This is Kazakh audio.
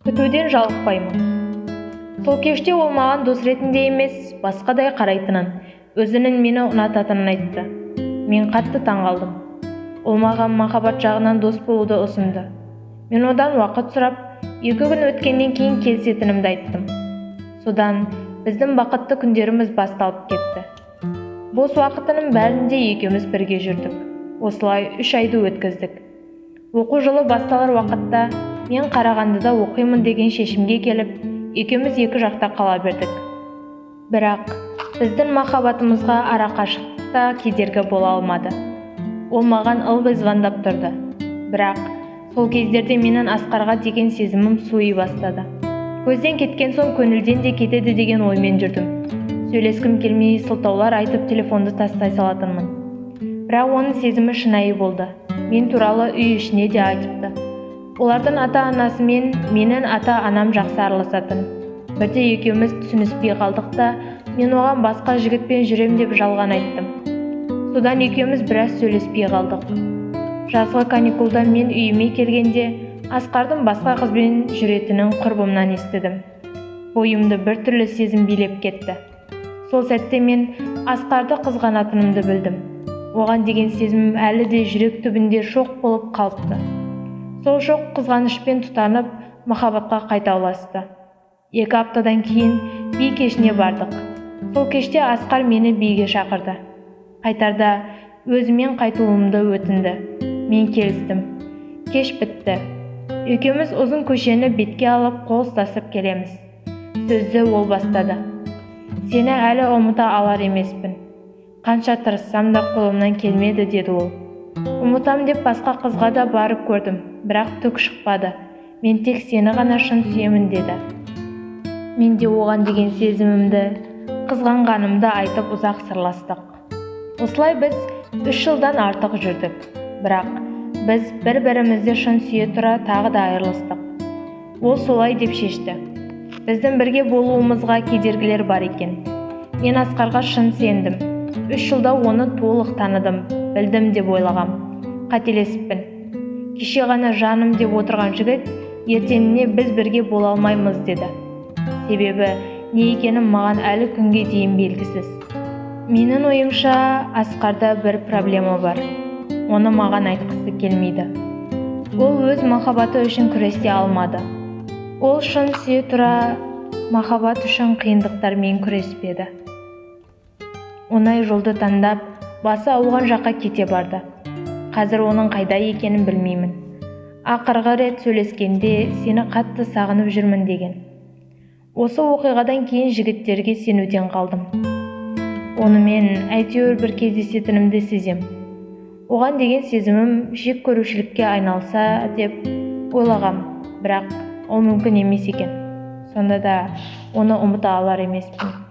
Күтуден жалықпаймын. Сол кеште ол маған дос ретінде емес, басқадай қарайтынын, өзінің мені ұнататынын айтты. Мен қатты таңғалдым. Ол маған махаббат жағынан дос болуды ұсынды. Мен одан уақыт сұрап, 2 күн өткеннен кейін келісетінімді айттым. Содан біздің бақытты күндеріміз басталып кетті. Бос уақытының бәрінде екеуміз бірге жүрдік. Осылай 3 айды өткіздік. Оқу жылы басталар уақытта мен Қарағандыда оқимын деген шешімге келіп, екеуміз екі жақта қала бердік. Бірақ біздің махаббатымызға арақашықтық та кедергі бола алмады. Ол маған ылғи звондап тұрды. Бірақ сол кездерде менің Асқарға деген сезімім суи бастады. Көзден кеткен соң көңілден де кетеді деген оймен жүрдім. Сөйлескім келмей, сылтаулар айтып телефонды тастай салатынмын. Бірақ оның сезімі шынайы болды. Мен туралы үй ішіне де айтыпты. Олардың ата-анасымен менің ата-анам жақсы араласатын. Бірде екеуміз түсініспей қалдық та, мен оған басқа жігітпен жүрем деп жалған айттым. Содан екеуміз біраз сөйлеспей қалдық. Жазғы каникулда мен үйіме келгенде Асқардың басқа қызбен жүретінін құрбымнан естідім. Бойымды біртүрлі сезім билеп кетті. Сол сәтте мен Асқарды қызғанатынымды білдім. Оған деген сезімім әлі де жүрек түбінде шоқ болып қалыпты. Сол шоқ қызғанышпен тұтанып, махаббатқа қайта ұласты. 2 аптадан кейін би кешіне бардық. Сол кеште Асқар мені биге шақырды. Қайтарда өзімен қайтуымды өтінді. Мен келістім. Кеш бітті. Екеуміз ұзын көшені бетке алып, қол ұстасып келеміз. Сөзді ол бастады. Сені әлі ұмыта алар емеспін. Қанша тырыссам да қолымнан келмеді, деді ол. Ұмытам деп басқа қызға да барып көрдім, бірақ түк шықпады. Мен тек сені ғана шын сүйемін, деді. Мен де оған деген сезімімді, қызғанғанымды айтып ұзақ сырластық. Осылай біз 3 жылдан артық жүрдік. Бірақ біз бір-бірімізді шын сүйе тұра тағы да айырылыстық. Ол солай деп шешті. Біздің бірге болуымызға кедергілер бар екен. Мен Асқарға шын сендім. 3 жылда оны толық таныдым, білдім деп ойлағам. Қателесіппін. Кеше ғана жаным деп отырған жігіт ертеңіне біз бірге бола алмаймыз деді. Себебі не екенін маған әлі күнге дейін белгісіз. Менің ойымша, Асқарда бір проблема бар. Оны маған айтқысы келмейді. Ол өз махаббаты үшін күресе алмады. Ол шын сүйе тұра махаббат үшін қиындықтармен күреспеді. Оңай жолды таңдап, басы ауған жаққа кете барды. Қазір оның қайда екенін білмеймін. Ақырғы рет сөйлескенде сені қатты сағынып жүрмін деген. Осы оқиғадан кейін жігіттерге сенуден қалдым. Онымен әйтеуір бір кездесетінімді сезем. Оған деген сезімім жек көрушілікке айналса деп ойлағам, бірақ ол мүмкін емес екен. Сонда да оны ұмыта алар емеспін.